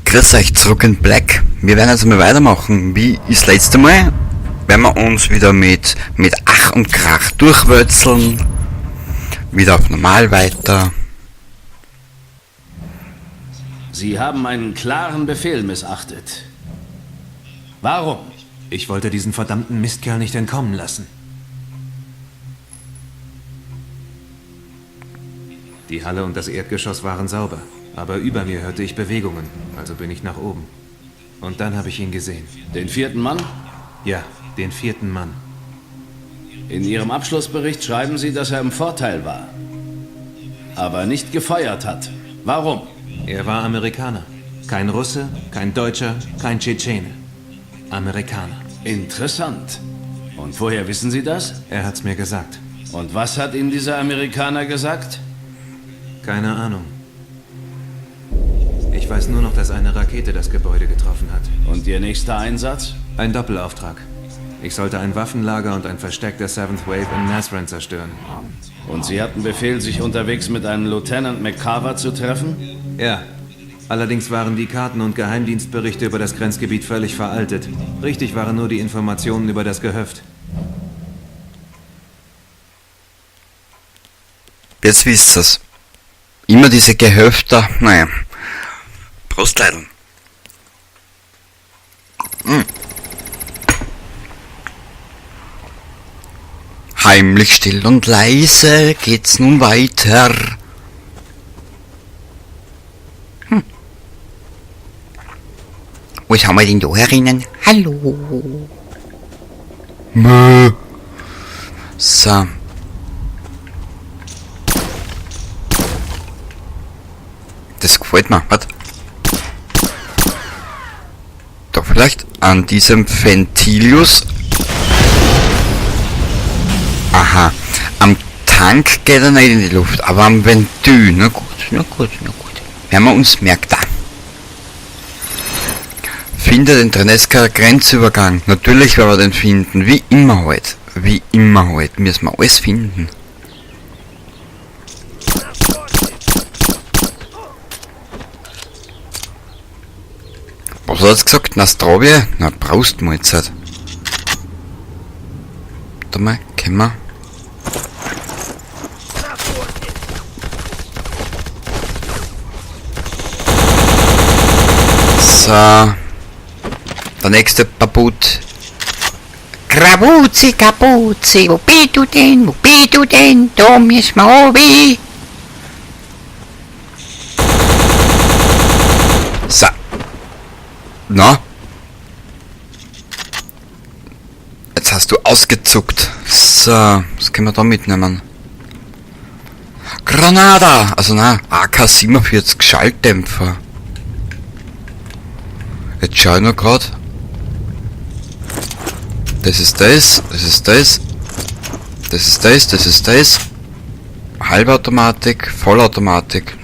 Grüß euch zurück in Black. Wir werden jetzt mal weitermachen. Wie das letzte Mal werden wir uns wieder mit Ach und Krach durchwürzeln. Wieder auf normal weiter. Sie haben einen klaren Befehl missachtet. Warum? Ich wollte diesen verdammten Mistkerl nicht entkommen lassen. Die Halle und das Erdgeschoss waren sauber, aber über mir hörte ich Bewegungen, also bin ich nach oben. Und dann habe ich ihn gesehen. Den vierten Mann? Ja, den vierten Mann. In Ihrem Abschlussbericht schreiben Sie, dass er im Vorteil war, aber nicht gefeuert hat. Warum? Er war Amerikaner. Kein Russe, kein Deutscher, kein Tschetschene. Amerikaner. Interessant. Und woher wissen Sie das? Er hat's mir gesagt. Und was hat Ihnen dieser Amerikaner gesagt? Keine Ahnung. Ich weiß nur noch, dass eine Rakete das Gebäude getroffen hat. Und Ihr nächster Einsatz? Ein Doppelauftrag. Ich sollte ein Waffenlager und ein Versteck der Seventh Wave in Nazran zerstören. Und Sie hatten Befehl, sich unterwegs mit einem Lieutenant McCarver zu treffen? Ja. Allerdings waren die Karten und Geheimdienstberichte über das Grenzgebiet völlig veraltet. Richtig waren nur die Informationen über das Gehöft. Jetzt wisst ihr's. Immer diese Gehöfter. Naja. Prost, Leidl. Heimlich, still und leise geht's nun weiter. Was haben wir denn da herinnen? Hallo. Mö. So. Das gefällt mir. Warte. Doch vielleicht an diesem Ventilius. Aha. Am Tank geht er nicht in die Luft, aber am Ventil. Na gut, na gut, na gut. Werden wir uns merkt da. Finde den Treneska Grenzübergang. Natürlich werden wir den finden. Wie immer halt. Wie immer halt. Müssen wir alles finden. Was hat er jetzt gesagt? Nastrovje? Na, brauchst du jetzt halt. Warte mal, können wir? So. Der nächste Babut. Krabuzi, Kapuzi, wo bist du denn? Wo bist du denn? Da müssen wir runter. So. Na? Jetzt hast du ausgezuckt. So, was können wir da mitnehmen? Granada! Also na, AK-47 Schalldämpfer. Jetzt schau ich noch grad. Das ist das, das ist das. Das ist das, das ist das. Halbautomatik, Vollautomatik.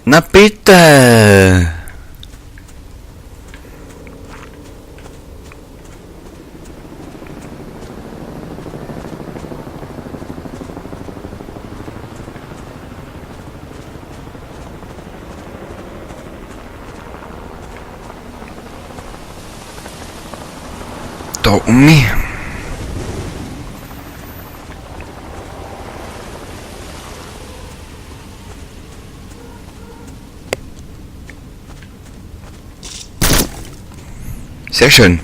Na bitte! Da um mich. Sehr schön.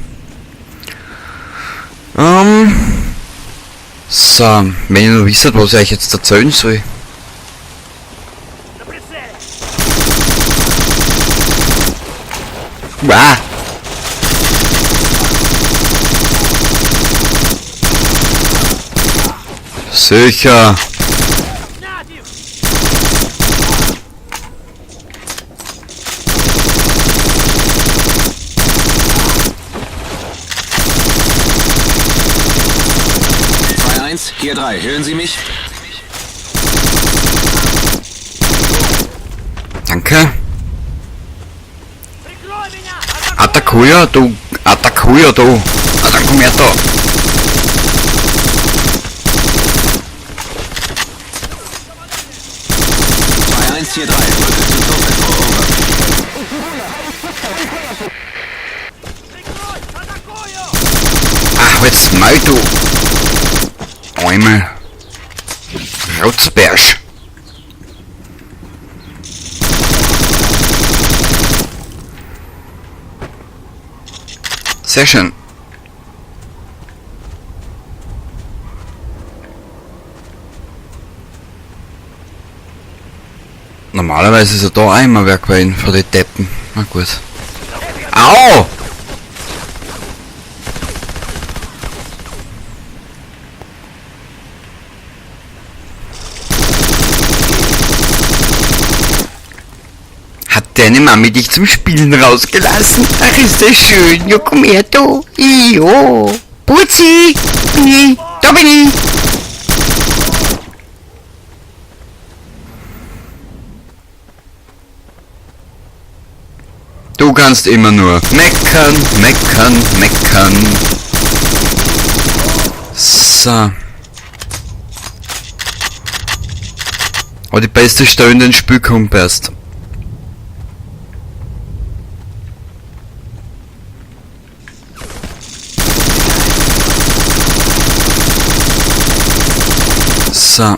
So, wenn ihr nur wisst, was ich euch jetzt erzählen soll. Wow. Sicher. Hier 3, hören Sie mich? Danke. Atakuya, du. Atakuya, du. Ah, dann komm her da. Eins, 4, 3, Brücke zu Tophet 4, over. Ach, jetzt mal du. Einmal. Rotzbärsch. Sehr schön. Normalerweise ist er da auch immer wer gewesen vor die Deppen. Na gut. Au! Hat deine Mami dich zum Spielen rausgelassen? Ach, ist das schön. Ja, komm her, du. Jo. Putzi. Bin ich. Da bin ich. Du kannst immer nur meckern, meckern, meckern. So. Aber die beste Stelle in den Spiel kommt erst. So.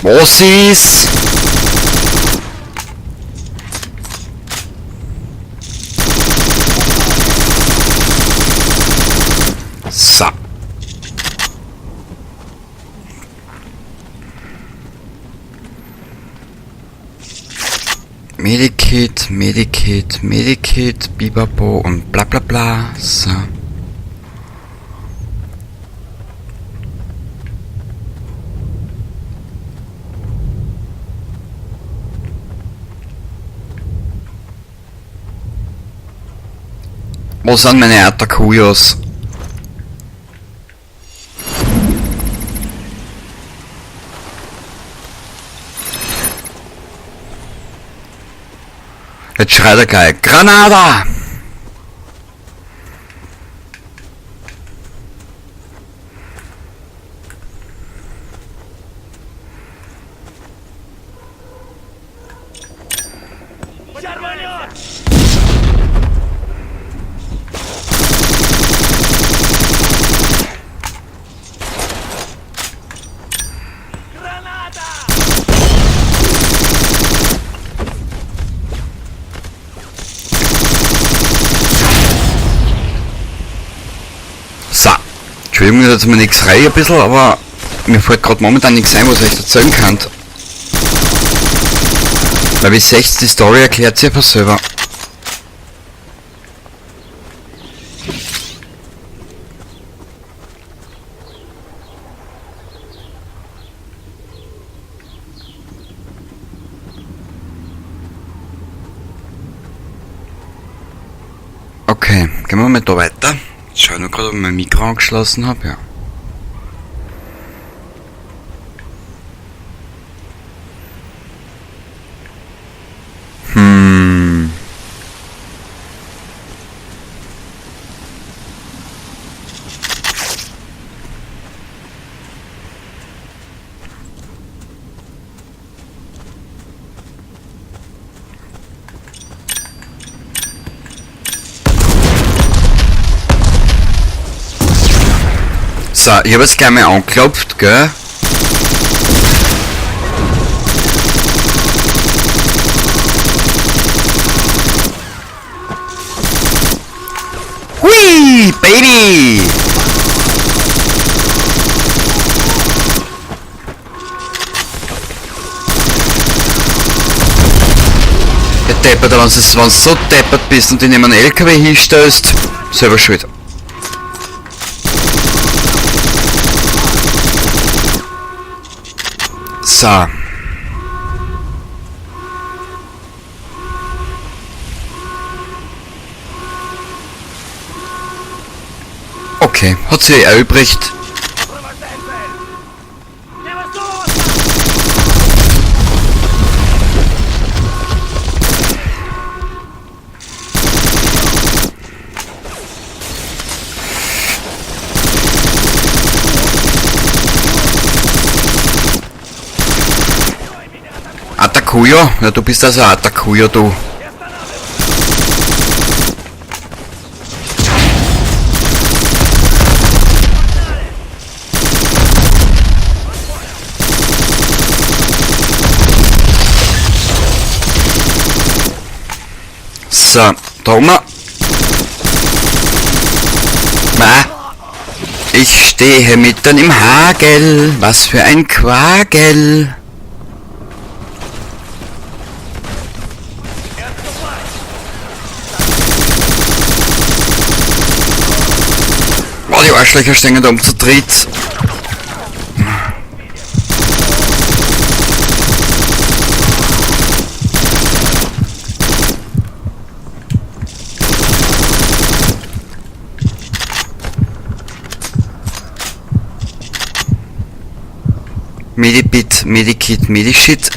Was ist? So. Medikit, Medikit, Medikit, Bibabo und bla bla bla. So. Wo sind meine Atakuyos? Jetzt schreit er gleich. Granada! So. Entschuldigung, dass mir nichts rein ein bisschen, aber mir fällt gerade momentan nichts ein, was ich euch erzählen kann. Weil wie seht, die Story erklärt sich einfach selber. Okay, gehen wir mal da weiter. Ich schaue nur gerade, ob ich mein Mikro angeschlossen habe, ja. So, ich habe jetzt gleich mal angeklopft, gell? Hui, Baby! Der Deppert, wenn du so deppert bist und in einen LKW hinstößt, selber schuld. So. Okay, hat sich erübrigt. Takuyo? Ja, du bist also auch Takuyo, du. So, da oben. Ma. Ich stehe mitten im Hagel. Was für ein Quagel. Oh, die Arschlöcher stehen da um zu dritt. Medibit, Medikit, Medishit.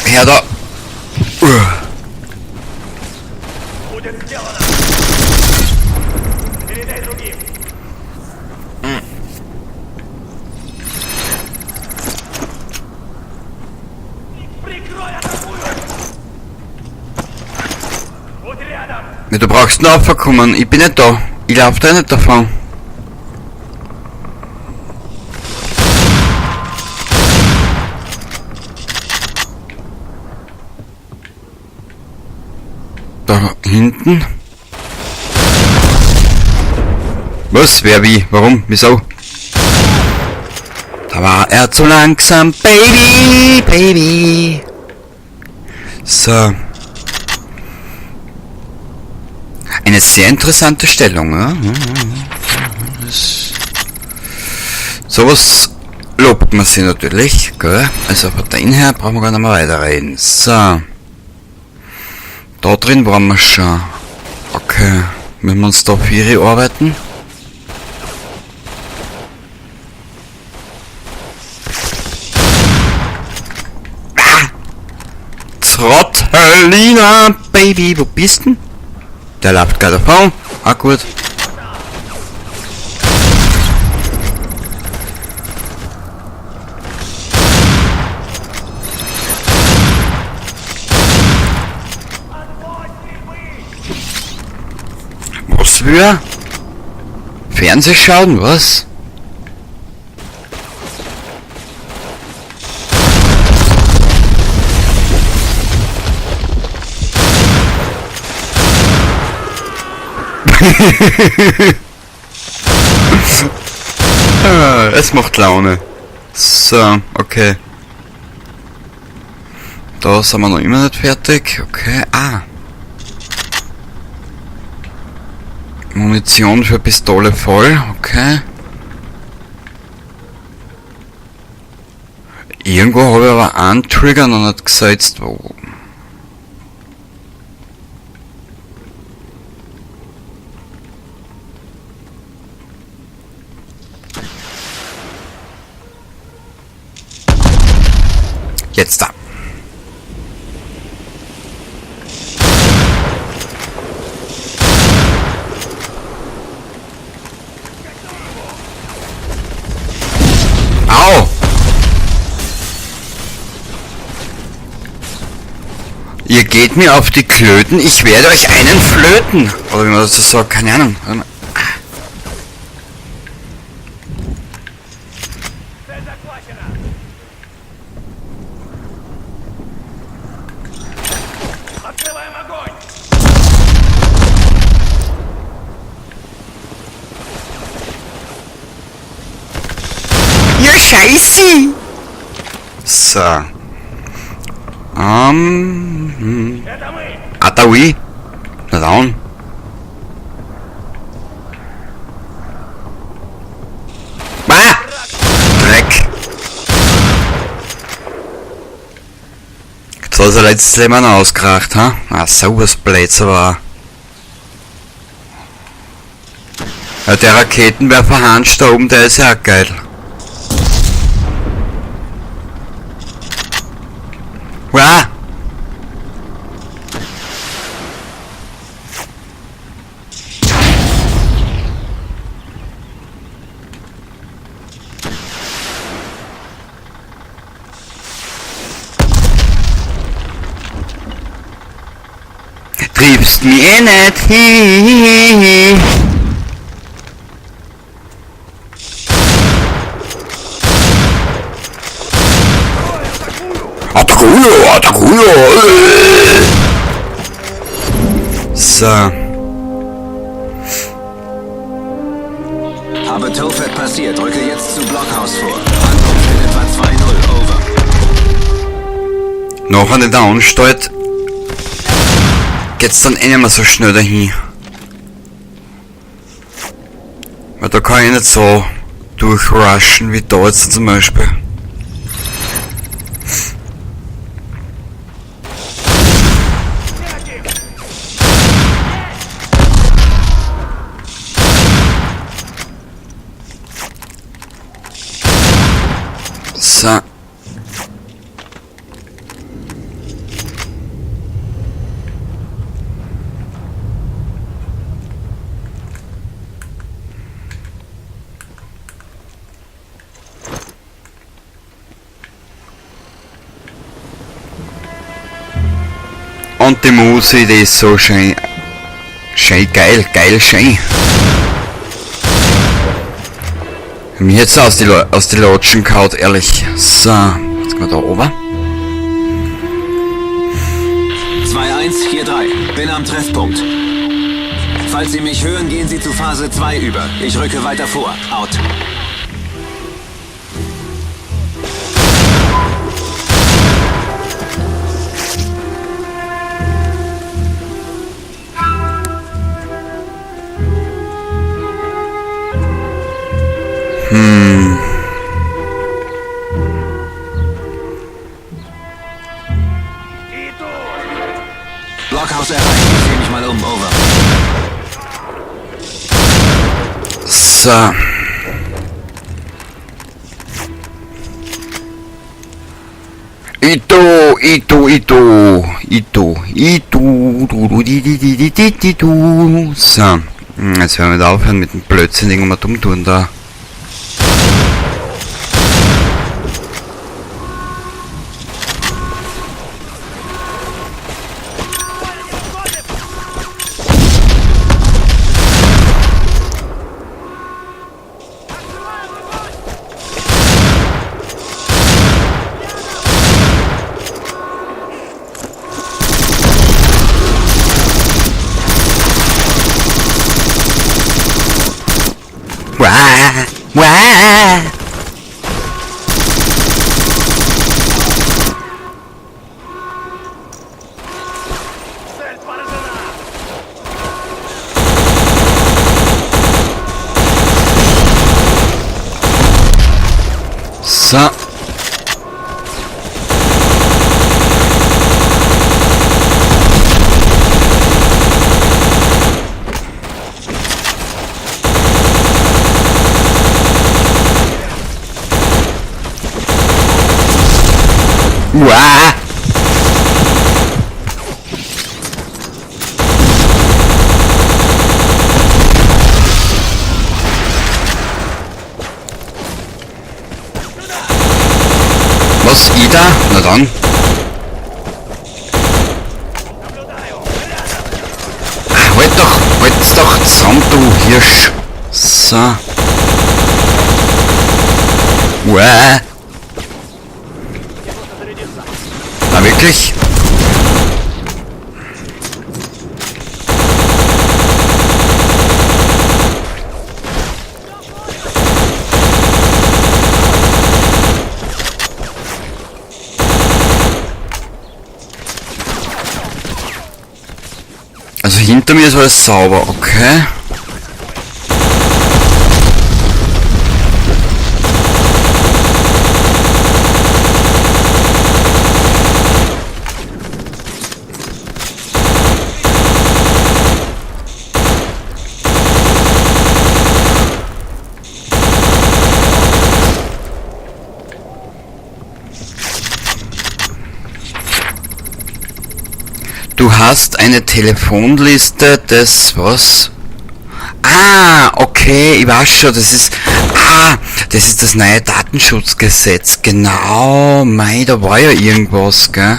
Her da. Uah. Ja, du brauchst nur aufkommen. Ich bin nicht da. Ich lauf da nicht davon. Da hinten. Was? Wer wie? Warum? Wieso? Da war er zu langsam. Baby, Baby. So. Eine sehr interessante Stellung, ja? Sowas lobt man sich natürlich, gell? Also von dem her brauchen wir gar nicht mehr weiterreden. So. Da drin waren wir schon. Okay. Müssen wir uns da vier arbeiten? Ah! Trottelina, Baby, wo bist denn? Der läuft gerade davon. Ah, gut. Was wir? Fernseh schauen, was? Ah, es macht Laune. So, okay. Da sind wir noch immer nicht fertig. Okay, ah. Munition für Pistole voll, okay. Irgendwo habe ich aber einen Trigger noch nicht gesetzt. Wo? Jetzt da. Au! Ihr geht mir auf die Klöten, ich werde euch einen flöten. Oder wie man das so sagt, keine Ahnung. Warte mal. Ja, scheiße! So. Ataui. Na dann. Ah! Dreck. Jetzt hat er letztes Leben noch ausgeracht, ha? Ah, sowas Blöds aber. Ja, der Raketenwerfer Hans da oben, der ist ja auch geil. Wow. Kriegst mich eh nicht. Hihihihi. Atakuyo, Atakuyo. So. Habe Tofet passiert. Rücke jetzt zu Blockhaus vor. Ankunft in etwa 2-0. Over. Noch eine der Anstalt geht's dann eh nicht mehr so schnell dahin. Weil da kann ich nicht so durchrushen wie da jetzt zum Beispiel. So. Und die Musik, die ist so schön. Schön geil, geil schön. Mir jetzt aus die Latschen kaut, ehrlich. So, jetzt gehen wir da oben. 2-1, hier 3. Bin am Treffpunkt. Falls Sie mich hören, gehen Sie zu Phase 2 über. Ich rücke weiter vor. Out. Blockhaus erreicht. Ich sehe mich mal um. Over. So. Ito, Ito, Ito, Ito, Ito, du, du, di, di, di, di, di, di, du. So. Jetzt werden wir wieder aufhören mit dem Blödsinn irgendwann dumm tun da. Wah, wah. So. Uah. Was, Ida? Na dann. Ah, halt doch zusammen, du Hirsch. So. Uah. Na wirklich? Also hinter mir ist alles sauber, okay. Du hast eine Telefonliste des... was? Ah, okay, ich weiß schon, das ist... Ah, das ist das neue Datenschutzgesetz. Genau, mei, da war ja irgendwas, gell?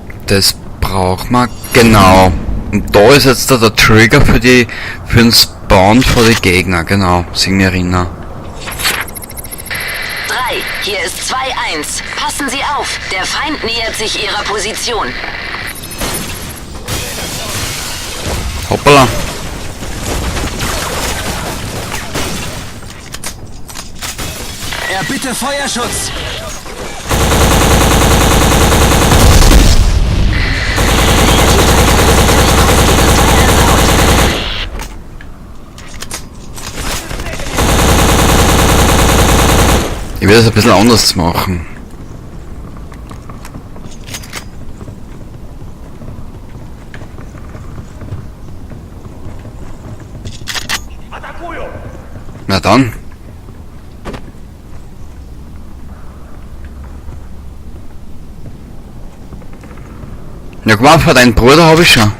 Das braucht man. Genau. Und da ist jetzt da der Trigger für den Spawn vor die Gegner. Genau, Signorina. 3, hier ist 2-1. Passen Sie auf, der Feind nähert sich Ihrer Position. Hoppala. Er bitte Feuerschutz! Ich werde es ein bisschen anders machen. Na dann. Ja, guck mal, für deinen Bruder habe ich schon.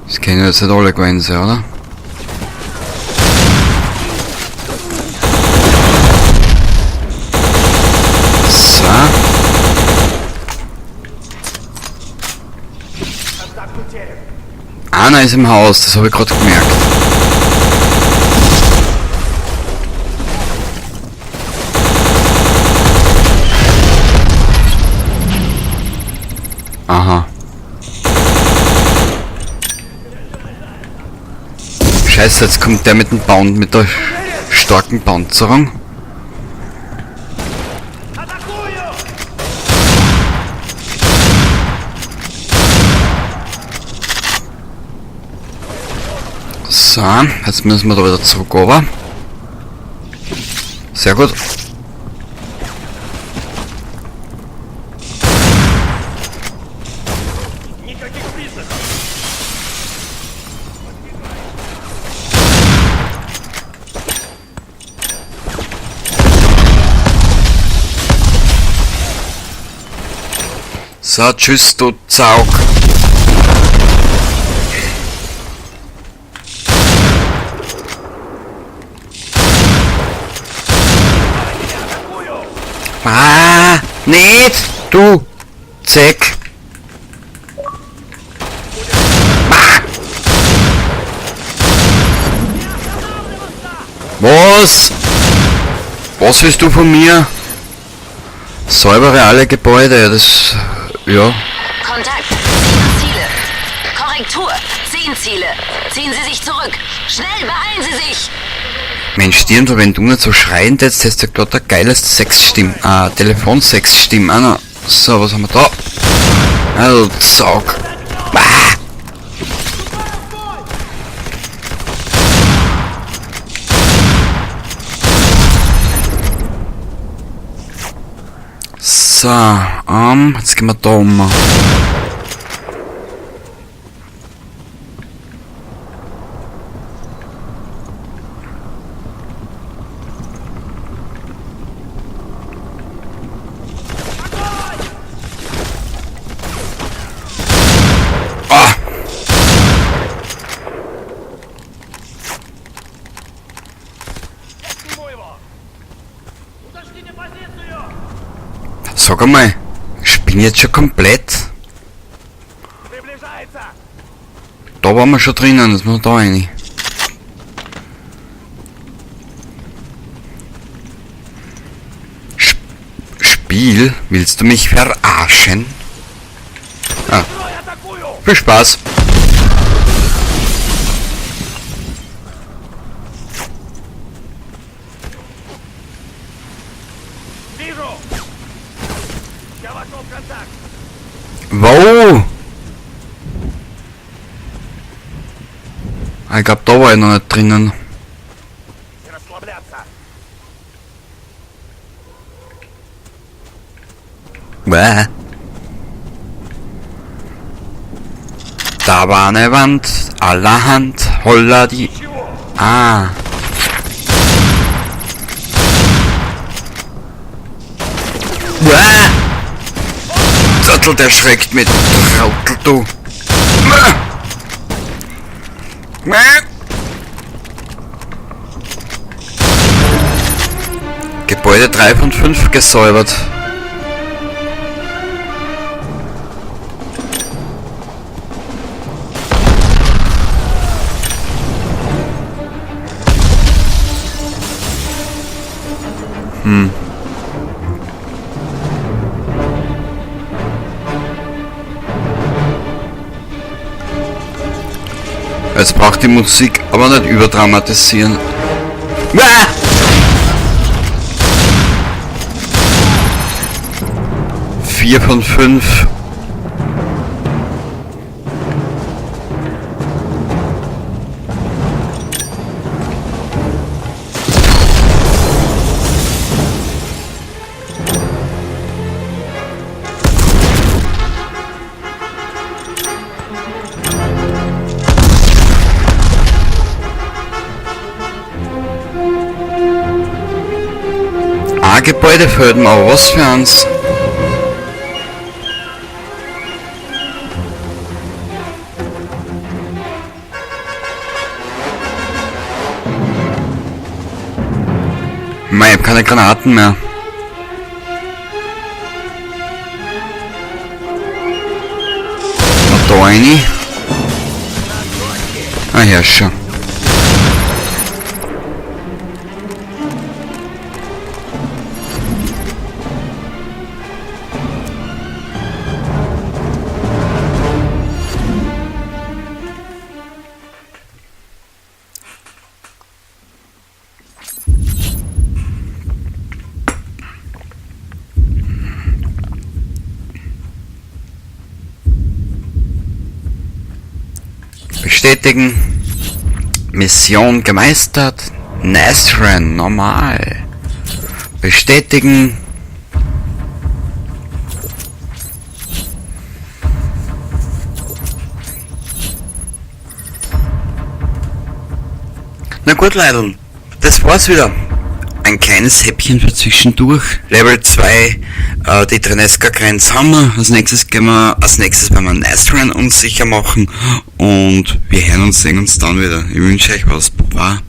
Das können jetzt nicht alle gewesen sein, oder? So. Einer ist im Haus, das habe ich gerade gemerkt. Aha. Scheiße, jetzt kommt der mit dem Baum, mit der starken Panzerung. So, jetzt müssen wir da wieder zurück runter. Sehr gut. So, tschüss, du Zaug. Ah, nicht, du Zeck. Ah. Was? Was willst du von mir? Säubere alle Gebäude, ja, das... ja. Kontakt, 7 Ziele. Korrektur, 10 Ziele. Ziehen Sie sich zurück. Schnell, beeilen Sie sich! Mensch, Dirndl, wenn du nicht so schreien tätst, hättest du gerade ein geiles Sexstimm, Telefon-Sexstimm, Anna. So, was haben wir da? Also, Saug. Ah! So, jetzt gehen wir da um. Ah! Sag einmal, ich bin jetzt schon komplett. Da waren wir schon drinnen, jetzt muss da rein. Spiel, willst du mich verarschen? Ah. Viel Spaß! Wo? Ich glaub, da war ich noch nicht drinnen. Bäh. Da war eine Wand, allerhand, holla die... Ah. Bäh. Zottel, der schreckt mit. Trautel, du. Gebäude Gebäude 3 von 5 gesäubert. Jetzt braucht die Musik aber nicht überdramatisieren. Ah! 4 von 5. Gebäude fällt mir, aber was für eins? Mei, ich hab keine Granaten mehr. Na, da rein. Ah ja, schon. Bestätigen. Mission gemeistert. Nasran, normal. Bestätigen. Na gut, Leute, das war's wieder. Ein kleines Häppchen für zwischendurch. Level 2, die Treneska-Grenze haben wir. Als nächstes gehen wir, als nächstes werden wir Nasran unsicher machen. Und wir hören uns, sehen uns dann wieder. Ich wünsche euch was. Baba.